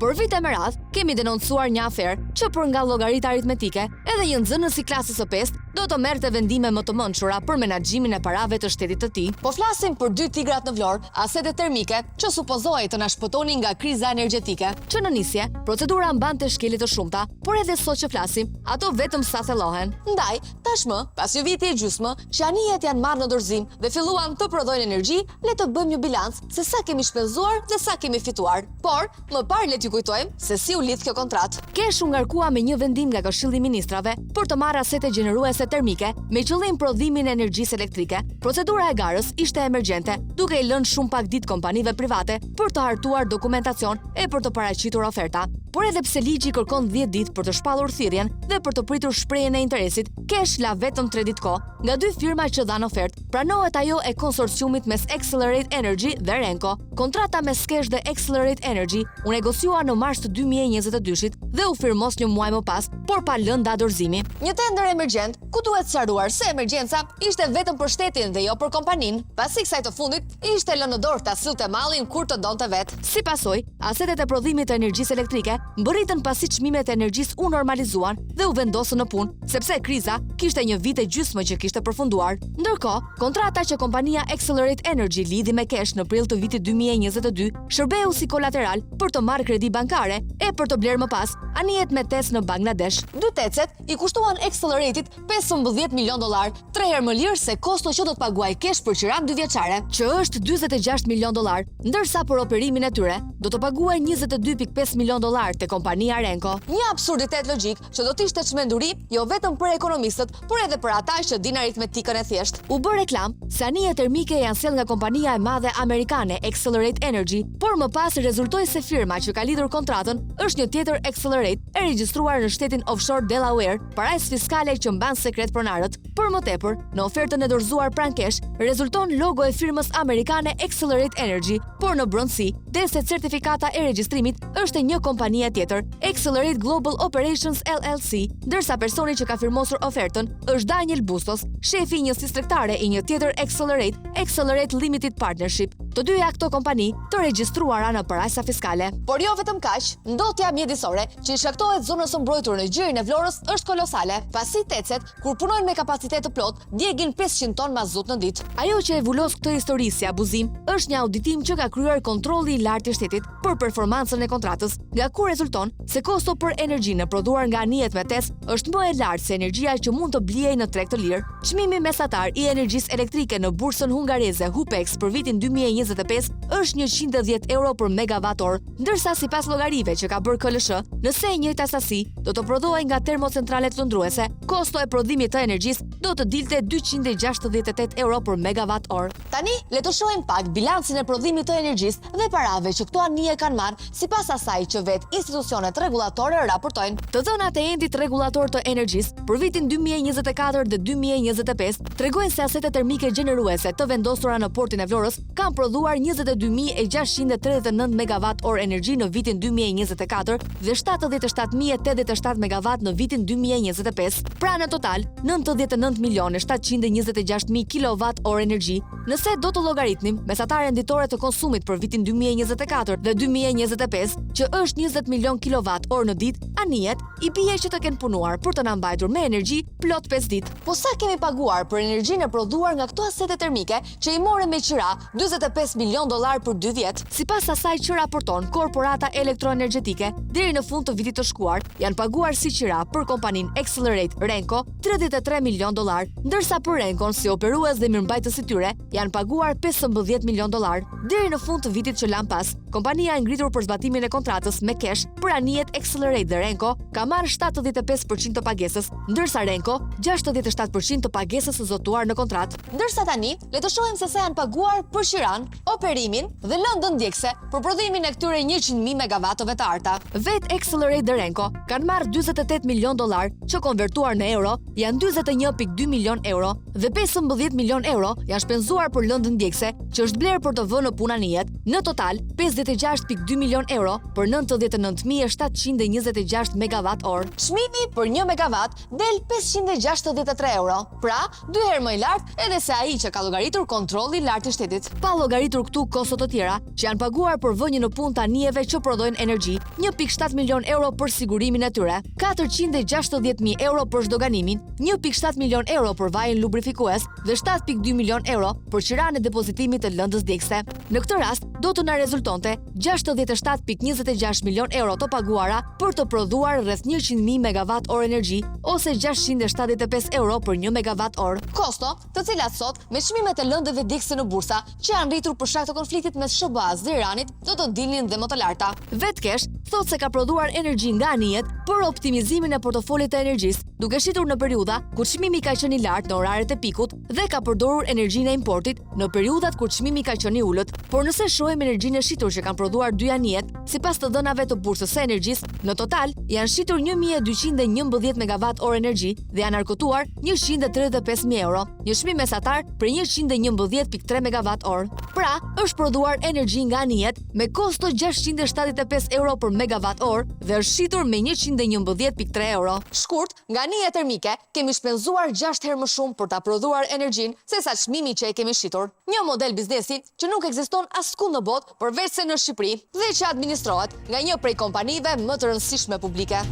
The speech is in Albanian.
Për vite me radhë, kemi denoncuar një aferë që për nga llogaritë aritmetike, edhe një nxënës i klasës së pestë do të merrte vendime më të mençura për menaxhimin e parave të shtetit të tij. Po flasim për dy tigrat në Vlorë, asetet termike, që supozohej të na shpëtonin nga kriza energjetike. Që në nisje, procedura mbante shkelje të shumta, por edhe sot që flasim, ato vetëm sa thellohen. Ndaj, tashmë, pas një viti e gjysmë, që anijet janë marrë në dorëzim dhe filluan të prodhojnë energji, le të bëjmë një bilanc se sa kemi shpenzuar dhe sa kemi fituar. Por, më parë le t'ju kujtojmë se si u lidh kjo kontratë. Kesh u ngarkua me një vendim nga Këshilli i Ministrave për të marrë asete gjeneruese termike me qëllim prodhimin e energjisë elektrike. Procedura e garës ishte emergjente, duke i lënë shumë pak ditë kompanive private për të hartuar dokumentacion e për të paraqitur oferta. Por edhe pse ligji kërkon 10 ditë për të shpallur thirrjen dhe për të pritur shprehjen e interesit, Kesh la vetëm 3 ditë kohë. Nga dy firma që dhanë ofertë, pranohet ajo e konsorciumit mes Excelerate Energy dhe Renco. Kontrata mes Kesh dhe Excelerate Energy u negociua në mars të 2022-shit dhe u firmos një muaj më pas, por pa lënë datë dorëzimi. Një tender emergjent, ku duhet sqaruar se emergjenca ishte vetëm për shtetin dhe jo për kompaninë, pasi kësaj të fundit i ishte lënë në dorë ta sillte mallin kur të donte vetë. Si pasojë, asetet e prodhimit të energjisë elektrike mbërritën pasi çmimet e energjisë u normalizuan dhe u vendosën në punë, sepse kriza kishte një vit e gjysmë që kishte përfunduar. Ndërkohë, kontrata që kompania Excelerate Energy lidhi me Kesh në prill të vitit 2022 shërbeu si kolateral për të marrë kredi bankare e për të blerë më pas anijet me TEC në Bangladesh. Dy TEC-et i kushtuan Excelerate-it 15 milion dollarë, tre herë më lirë se kosto që do të paguajë Kesh për qiranë dyvjeçare, që është 46 milion dollarë, ndërsa për operimin e tyre do të paguajë 22.5 milion dollarë te kompania Renco. Një absurditet logjik që do të ishte çmenduri jo vetëm për ekonomistët, por edhe për ata që dinë aritmetikën e thjeshtë. U bë reklamë se anijet termike janë sjellë nga kompania e madhe amerikane Excelerate Energy, por më pas rezultoi se firma që ka lidhur kontratën është një tjetër Excelerate e regjistruar në shtetin offshore Delaware, parajsë fiskale që mban sekret pronarët. Për më tepër, në ofertën e dorëzuar pranë Kesh, rezulton logo e firmës amerikane Excelerate Energy, por në brendësi, del se certifikata e regjistrimit është e një kompanie tjetër, Excelerate Global Operations LLC, ndërsa personi që ka firmosur ofertën është Daniel Bustos, shefi i njësisë tregtare i një tjetër Excelerate, Excelerate Limited Partnership. Të dyja këto kompani të regjistruara në parajsa fiskale. Por jo vetëm kaq, ndotja mjedisore që i shkaktohet zonës së mbrojtur në gjirin e Vlorës është kolosale, pasi TEC-et, kur punojnë me kapacitet të plotë, djegin 500 ton mazut në ditë. Ajo që e vulos këtë histori si abuzim është një auditim që ka kryer kontrolli i lartë i shtetit për performancën e kontratës, nga ku rezulton se kosto për energjinë e prodhuar nga anijet me TEC është më e lartë se energjia që mund të blihej në treg të lirë. Çmimi mesatar i energjisë elektrike në bursën hungareze HUPX për vitin 2025 është 110 euro për megawatt orë, ndërsa sipas llogarive që ka bërë KLSH, nëse e njëjta sasi do të prodhohej nga termocentralet lundruese, kosto e prodhimit të energjisë do të dilte 268 euro për megawatt orë. Tani, le të shohim pak bilancin e prodhimit të energjisë dhe parave që këto anije kanë marrë sipas asaj që vetë institucionet rregullatore raportojnë. Të dhënat e Entit Rregullator të Energjisë për vitin 2024 dhe 2025 tregojnë se asetet termike gjeneruese të vendosura në portin e Vlorës kanë prodhuar 22.639 megawatt orë energji në vitin 2024 dhe 77.087 megawatt në vitin 2025, pra në total 99 milionë 726.000 kilowatt orë energji. Nëse do të llogaritnim mesataren ditore të konsumit për vitin 2024 dhe 2025, që është 20 milion kilowatt orë në ditë, anijet i bie që të kenë punuar për të na mbajtur me energji plot 5 ditë. Po sa kemi paguar për energjinë e prodhuar nga këto asete termike që i morëm me qira 45 milion dollar për 2 vjet? Sipas asaj që raporton Korporata Elektroenergjetike, deri në fund të vitit të shkuar, janë paguar si qira për kompaninë Excelerate Renco 33 milion dollar, ndërsa për Rencon si operues dhe mirëmbajtës i tyre janë paguar 15 milion dollar. Deri në fund të vitit që lamë pas, kompania e ngritur për zbatimin e kontratës me Kesh për anijet Excelerate dhe Renco ka marrë 75% të pagesës, ndërsa Renco 67% të pagesës së zotuar në kontratë. Ndërsa tani, le të shohim se sa janë paguar për qiranë, operimin dhe lëndën djegëse për prodhimin e këtyre 100.000 megavatëve të arta. Vetë Excelerate dhe Renco kanë marrë 48 milion dollar, që konvertuar në euro janë 41. 4.2 milionë euro dhe 15 milionë euro janë shpenzuar për lëndën djegëse që është blerë për të vënë në punë anijet. Në total, 56.2 milionë euro për 99.726 megawatt orë. Çmimi për 1 megawatt del 563 euro, pra dy herë më i lartë edhe se ai që ka llogaritur Kontrolli i Lartë i Shtetit. Pa llogaritur këtu kosto të tjera që janë paguar për vënien në punë të anijeve që prodhojnë energji, 1.7 milionë euro për sigurimin e tyre, 460.000 euro për zhdoganimin, 1.7 milionë euro për vajin lubrifikues dhe 7.2 milionë euro për qiranë e depozitimit të lëndës djegëse. Në këtë rast, do të na rezultonte 67.26 milionë euro të paguara për të prodhuar rreth 100.000 megawatt orë energji ose 675 euro për 1 megawatt orë. Kosto, të cilat sot, me çmimet e lëndëve djegëse në bursa, që janë rritur për shkak të konfliktit mes SHBA-së dhe Iranit, do të dilnin dhe më të larta. Vetë KESH thotë se ka prodhuar energji nga anijet për optimizimin e portofolit të energjisë, duke shitur në periudha kur çmimi ka qenë i lartë në oraret e pikut dhe ka përdorur energjinë e importit në periudhat kur çmimi ka qenë i ulët. Por nëse shohim energjinë e shitur që kanë prodhuar dy anijet, sipas të dhënave të Bursës së Energjisë, në total janë shitur 1211 megawatt orë energji dhe janë arkëtuar 135.000 euro, një çmim mesatar prej 111.3 megawatt orë. Pra, është prodhuar energji nga anijet me kosto 675 euro për megawatt orë dhe është shitur me 111.3 euro. Shkurt, nga anijet termike kemi shpenzuar 6 herë më shumë për ta prodhuar energjinë sesa çmimi që e kemi shitur. Një model biznesi që nuk ekziston askund në botë përveçse në Shqipëri dhe që administrohet nga një prej kompanive më të rëndësishme publike.